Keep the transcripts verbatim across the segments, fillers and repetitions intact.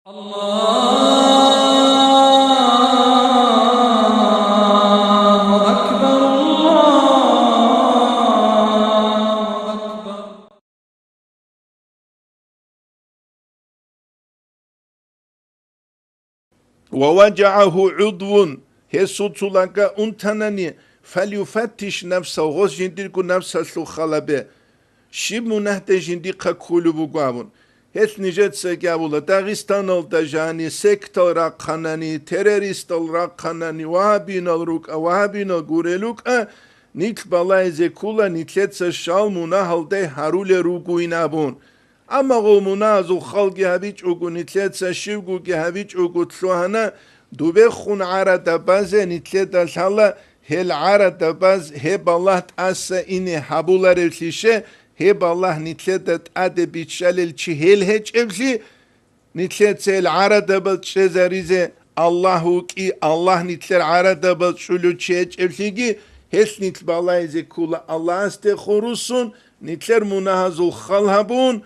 الله أكبر، الله أكبر. ووجعه عضو, гьесул цо лага унтанани, فليفتش نفسه, гъос жиндирго напсалъул хал гьабе. Щиб мунагьдай жиндихъа кколеб буго абун. Гьелъ нижецаги абула, Дагъистаналда жани сектал рахъанани, террористал рахъанани, вагьабинал рукӀа, вагьабинал гурел рукӀа, нилъ балагьизе ккола, нилъеца щал мунагьалдай гьарулел ругойин абун. Амма гъол мунагьазул халги гьабичӀого, нилъеца щибгоги гьабичӀого лъугьана, дубехун гӀарада базе нилъеда лъала, гьел гӀарада баз гьеб балагь тӀаса ине гьабуларевлъише, гьеб балагь нилъеда тӀаде биччалел чи гьел гьечӀеблъи, нилъеца гьел гӀарадабаз чӀезаризе Аллагь вукӀи, Аллагь нилъер гӀарадабаз чӀулев чи гьечӀеблъиги, гьелъ нилъ балагьизе ккола Аллагьасдехун руссун, нилъер мунагьазул хал гьабун,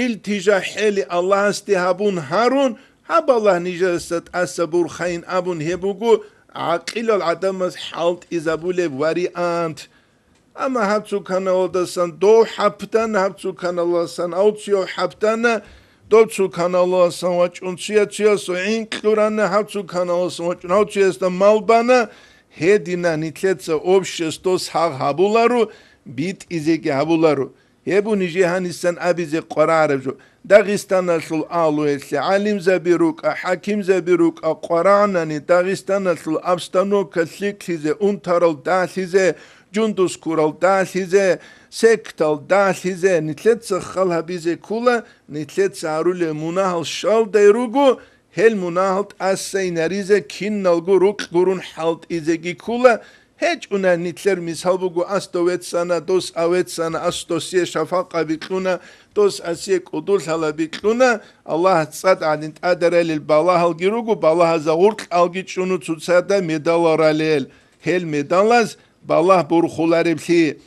илтижа хӀели Аллагьасде гьабун гьарун, гьаб балагь нижедаса тӀаса бурхайин абун гьеб буго гӀакъилал гӀадамаз хӀалтӀизабулеб вариант. Амма гьаб цо каналалдасан дов хӀапдана, гьаб цо каналалдасан авцияв хӀапдана, дов цо каналалдасан вачӀун цияциясул гӀинкьурана, гьаб цо каналалдасан вачӀун гьавциясда мал бана, гьедина нилъеца обществос гьагъ гьабуларо, битӀизеги гьабуларо. Гьеб буго нижее гьанисан абизе къварагӀараб жо. Дагъистаналъул агьлуялъе гӀалимзаби рукӀа, хӀакимзаби рукӀа къварагӀанани, Дагъистаналъул обстановка лъикӀлъизе, унтарал дагьлъизе, жундуз ккурал дагьлъизе, сектал дагьлъизе, нилъеца хал гьабизе ккола, нилъеца гьарулел мунагьал щалдай руго, гьел мунагьал тӀаса инаризе киналго рукь гурун хӀалтӀизеги ккола. ГьечӀунай нилъер мисал буго, ас дов веццана, дос а веццана, ас досие шафакъаби кьуна, дос асие кӀудулъалаби кьуна, Аллагьас цӀад гӀадин тӀаде ралел балагьалги руго, балагьазда гъуркьалги чӀуна цоцазда медалал ралел. Гьел медалаз балагь бурхулареблъи.